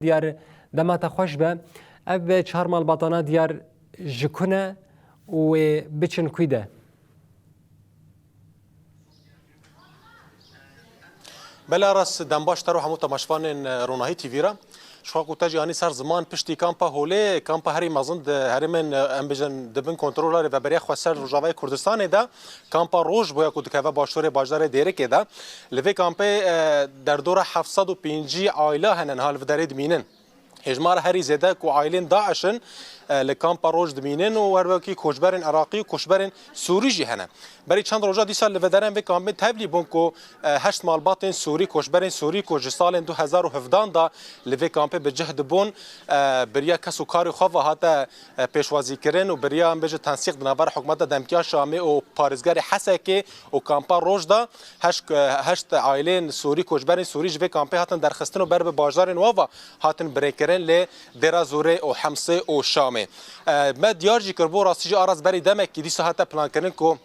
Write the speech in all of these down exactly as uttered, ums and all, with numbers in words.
Diyar, dema te xweş be. Ev çar malbatana diyar ji ku ne û wê biçin kû de? Bela rast, dem baş te ro hemû temaşvanên, e, Ronahî T V re. Ji xwe ku te jî anî ser ziman, piştî kampa Holê, kampa herî mezin di herêmên, e, em bêjin, di bin kontrola Rêveberiya Xweser Rojavayê Kurdistanê de, kampa Roj bûye ku dikeve başûrê bajarê Dêrikê de. Li vê kampê, e, derdora heft sed û pêncî aîla hene niha li vê derê dimînin. Hêjmara herî zêde ku aîlên DAIŞ in, e, li kampa Roj dimînin û her wekî koçberên Iraqî û koçberên Sûrî jî hene. Berî çend roja dîsa li vê derên vê kampê tevlî bûn ku, e, heşt malbatên Sûrî, koçberên Sûrî ku ji salên du hezar û hevdan de li vê kampê bi cih dibûn, e, bi riya kes û karê xwe ve hate, e, pêşwazîkirin û bi riya, em bêjin, tensîq di navbera hikûmeta demkî ya Şamê û parêzgarê Hesekê û kampa Roj de heşt, e, heşt aîleyên Sûrî, koçberên Sûrî ji vê kampê hatin derxistin û ber bi bajarên wa ve hatin birêkirin lê Dêra Zorê û Hemsê û Şamê. E, me diyar jî kiribû, rastî jî arast berî demekî dîsa hate plankirin ku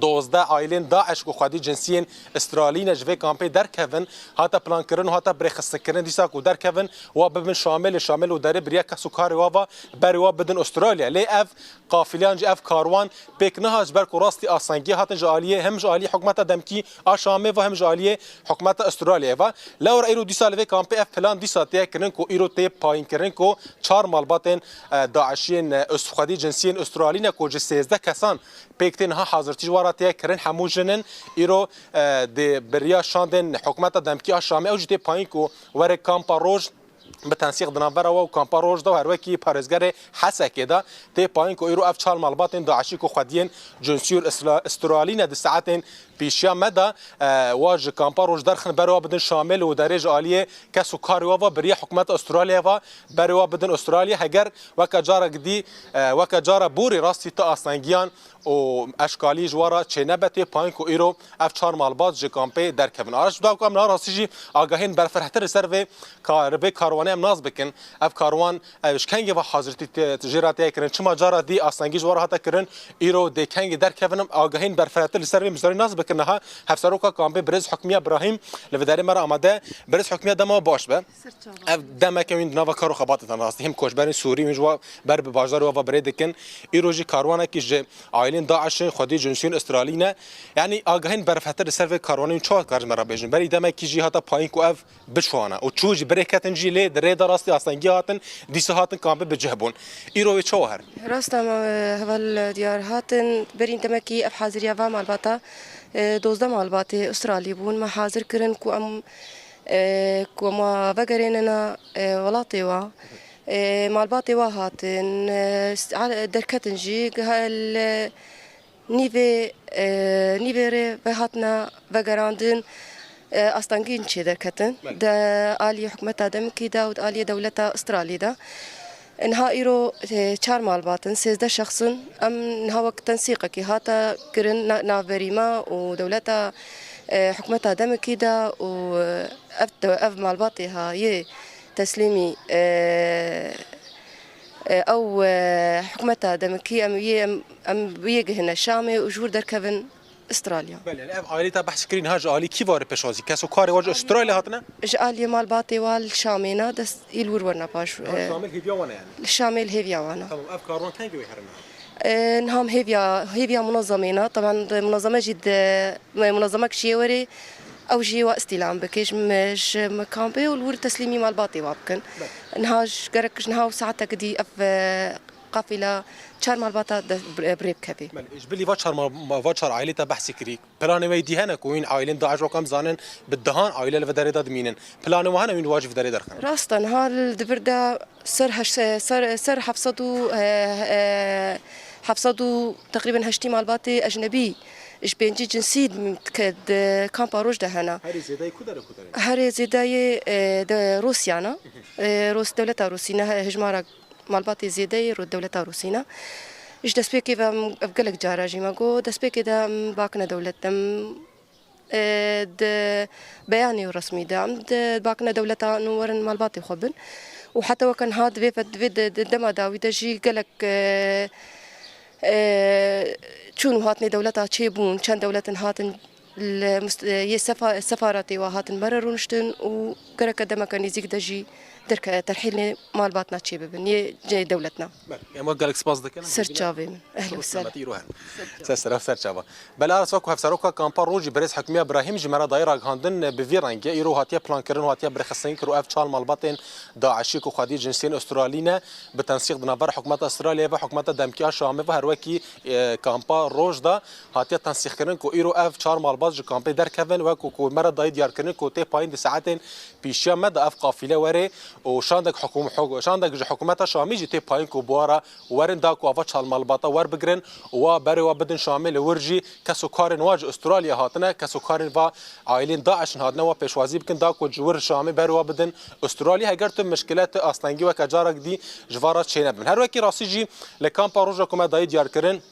dozdeh aîlên DAIŞ ku xwedî cinsiyên Îsraîlî ne ji vê kampê derkevin, hate plankirin û hate birêxistinkirin dîsa ku derkevin, wa bibin Şamê, lê Şamê li derê bi riya kes û karê wa ve berê wa bidin Ûstralya. Lê ev qafile yan jî ev karwan pêk niha ji ber ku rastî astengiyê hatin ji aliyê, hem ji aliyê hikûmeta demkî a Şamê ve hem ji aliyê hikûmeta Ûstralyayê ve. Lewra îro dîsa li vê kampê ev plan dîsa tê kirin ku îro tê payînkirin ku çar malbatên, e, DAIŞiyên, e, Ûs-, xwedî cinsiyên Ûstralî ne ku ji sêzdeh kesan pêk tên niha hazirtî ji wan re tê kirin, hemû jin in. Îro, e, di bi riya şandên hikûmeta demkî a Şamê ew jî tê payîn ku were kampa Roj bi tensîq di navbera we û kampa Roj de û her wekî parêzgerê Hesekê de tê payîn ku îro ev çar malbatên DAIŞî ku xwediyên cinsiyên Îsla-, Îsraîlî ne di saetên pêşiya me de, e, wa ji kampa Roj derxin ber wa bidin Şamê, li wê derê ji aliyê kes û karê wa ve bi riya hikûmeta Ûstralyayê ve berê wa bidin Ûstralya. Heger weke carek dî, e, weke cara borî rastî ti astengiyan û eşkalî ji wa re çênebe, tê payîn ku îro ev çar malbat ji kampê derkevin. Araç da ku em niha rastî jî agahên berfirehtir li ser vê kar-, vê karwanê em nas bikin. Ev karwan, ev ji kengê ve hazirtî tê, jê re tê kirin? Çima cara dî astengî ji wa re hate kirin? Îro dê kengê derkevin? Em agahên berfirehtir li ser vê mijarê nas bikin. Niha hevseroka kampê birêz Hukmiya Birahîm li vê derê me re amade. Birêz Hukmiya, dema baş be. Ev demeke wîn di nava kar û xebatê de rastî. Him koçberên Sûrî wîn ji wa ber bi bajarê wa ve birê dikin. Îro jî karwanekî ji aîlên DAIŞ in, xwedî cinsiyên Îsraîlî ne. Yanî agahên berfirehtir li ser vê karwanê wîn çawa karin me re bêjin? Berî demekî jî hate payîn ku ev biçûne û çû jî birêketin jî, lê di rê de rastî astengî hatin, dîsa hatin kampê bi cih bûn. Îro wê çawa herin? Rast e, heval Diyar, hatin berî demekî ev haziriya va malbata, e, dozdeh malbatê Îsraîlî bûn. Me hazir kirin ku em, e, ku me vegerênine, e, welatê wa. E, malbatê wa hatin, e, s-, a-, derketin jî, gihel, e, nîvê, e, nîvê rê ve hatine vegerandin, e, astengîn çê derketin. Belê. Di aliyê hikûmeta demkî de û di aliyê dewleta Îsraîlî de. Niha îro, e, çar malbat in, sêzdeh şexs in. Em niha wek tensîqekî hate kirin na-, navberî me û dewleta, e, hikûmeta demkî de û, e, ev de-, ev malbatê ha yê teslîmî, e, e, ew, e, hikûmeta demkî em yê, em, em yê gihine Şamê û ji wir derkevin Îsraîlya. Belê, ev aîlê te behs kirî niha ji alî kî ve re pêşwazî? Kes û karê wa ji Îsraîlê hatine? Ji aliyê malbatê wa li Şamê ne, dest î li wir werine paş. Niha e, Şamê li hêviya wan e yani? Li Şamê li hêviya wan e. Tamam, ev karwan kengê wê herin? E, niha em hêviya, hêviya munezemê ne. Taban di munezeme jî di, me munezemek jî yê werê, ew jî wa îstîlam bike, ji me, ji me kampê û li wir teslîmî malbatê wa bikin. Belê. Niha ji gerek ji niha û saetek dî ev, e, qafîla çar malbata de, bi, bi rê bikevê. Belê, ji bilî va çar mal-, va çar aîlê te behsî kirî. Planê we dî hene ku wîn aîlên DAIŞ wek em zanin bi dehan aîle li vê derê de dimînin. Planê we hene wîn wa ji vê derê derxin? Rast e, niha li di vir de ser heş-, ser, ser heft sed û, e, e, heft sed û teqrîben heştî malbatê ecnebî ji pêncî cinsî di, di kampa Roj de hene. Herê zêdeyê ku derê ku derê? Herê zêdeyê, e, de Rûsya ne. E, Rûs-, dewleta Rûsî ne, he-, hejmara malbatê zêdeyê ro-, dewleta Rûsî ne. Ji destpêkê ve em, ev gelek cara jî me got, destpêkê de em bakine dewlet, em, e, di beyanê resmî de em di bakine dewleta nû werin malbatê xwe bin. Û heta weke niha di vê ve-, di vê de-, de-, dema dawî de jî gelek, e, e, çûn û hatinê dewleta çêbûn, çend dewletin hatin li mist-, yê sefa-, sefaretê wa hatin me re rûniştin û gereke demeke nêzîk de jî Terke-, terhîlê malbatna çê bibin, yê cê dewletna. Belê, em wek gelek spas dikin. Ser çavê min. Ehlen we sehlen. Selamet, îro herin. Ser seref ser çava. Belê, Aras, wek hevseroka kampa Rojî birêz Hikmiya Birahîm jî me re dayê ragihandin, bi vî rengî îro hatiye plankirin û hatiye birêxistin kir û ev çar malbatên DAIŞî ku xwedî cinsiyên Australî ne, bi tensîq di navbera hikûmeta Australyayê ve hikûmeta demkî a Şamê ve her wekî, e, kampa Roj de hatiye tensîqkirin ku îro ev çar malbat ji kampê derkevin, wek ku, ku me re dayê diyarkirin ku tê payîn di saetên pîşiya me de ev qafîle were û şandek hikûm-, huk-, şandek ji hikûmeta Şamî jî tê payîn ku bi wa re werin da ku ava çar malbata werbigirin û wa berê wa bidin Şamê, li wir jî kes û karên wa ji Australya hatine, kes û karên va aîlên DAIŞ in hatine wa pêşwazî bikin da ku ji wir Şamê berê wa bidin Australya. Heger tu mişkile, tu astengî weke carek dî ji va re çênebin. Her wekî rastî jî li kampa Roja ku me dayê diyarkirin,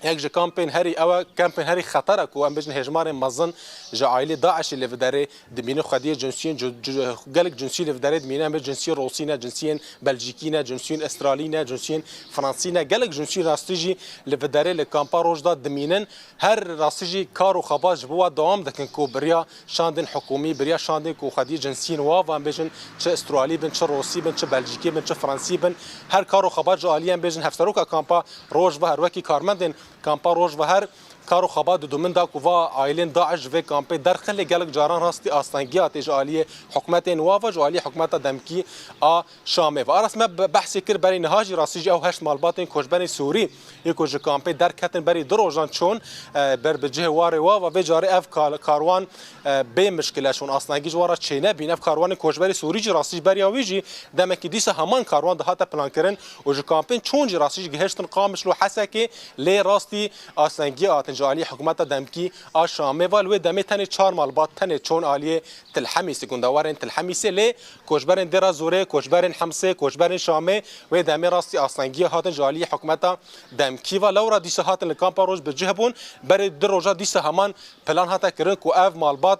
yek ji kampên herî ew e, kampên herî xeter e ku em bêjin hêjmarên mezin ji aîlê DAIŞê li vê derê dimînin, xwediyê cinsiyên cu-, cu-, gelek cinsî li vê derê dimînin, em bêjin cinsiyên Rûsî ne, cinsiyên Belcîkî ne, cinsiyên Australî ne, cinsiyên Fransî ne, gelek cinsî rastî jî li vê derê li kampa Roj de dimînin. Her rastî jî kar û xebat ji bo wa dewam dikin ku bi riya şandên hikûmî, bi riya şandên ku xwediyê cinsiyên wa, van bêjin çi Australî bin, çi Rûsî bin, çi Belcîkî bin, çi Fransî bin, her kar û xebat ji aliyê em bêjin hevseroka kampa Roj ve her wekî karmendên kampa Roj ve her kar û xebat didomin da ku va aîlên DAIŞ ji vê kampê derxin, lê gelek caran rastî astengiya tê ji aliyê hikûmetên wa ve, ji aliyê hikûmeta demkî a Şamê ve. Aras, me be-, behsê kir berî niha jî rastî jî ew heşt malbatên koçberên Sûrî yê ku ji kampê derketin berî du rojan çûn, e, ber bi cihê warê wa ve. Vê carê ev kar-, karwan, e, bê mişkile çûn, astengî ji wan re çênebîn. Ev karwanên koçberê Sûrî jî rastî jî beriya wî jî demekî dîsa heman karwan dihate plankirin û ji kampên çûn jî rastî jî gihiştin Qamişlo, Hesekê, lê rastî astengiya hatin ji aliyê hikûmeta demkî a Şamê ve. Li wê demê tenê çar malbat tenê çûn aliyê Til Hemîsê, gundewarên Til Hemîsê, lê koçberên Dêra Zorê, koçberên Hemsê, koçberên Şamê wê demê rastî astengiya hatin ji aliyê hikûmeta demkî ve. Lewra dîsa hatin li kampa Roj bi cih bûn. Berê du roja dîsa heman plan hate kirin ku ev malbat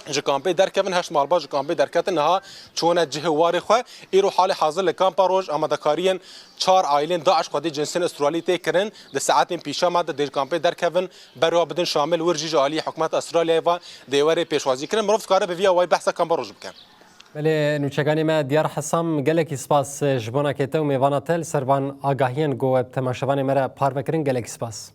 ji kampê derkevin, heşt malbat ji kampê derketin, niha çûne cihê warê xwe. Îro halê hazir li kampa Roj amadekariyên çar aîlên DAIŞ xwedî cinsên Australî tê kirin. Di saetên pîşa me de dê ji kampê derkevin, berê wa bidin Şamê, li wir jî ji aliyê hikûmeta Australyayê ve dê were pêşwazî kirin. Mirov dikare bi vî awayî behsa kampa Roj bike. Belê, nûçeganê me Diyar Hesam, gelekî spas ji bona ke te û mêvana te li ser van agahiyên ku bi temaşevanê me re parve kirin, gelekî spas.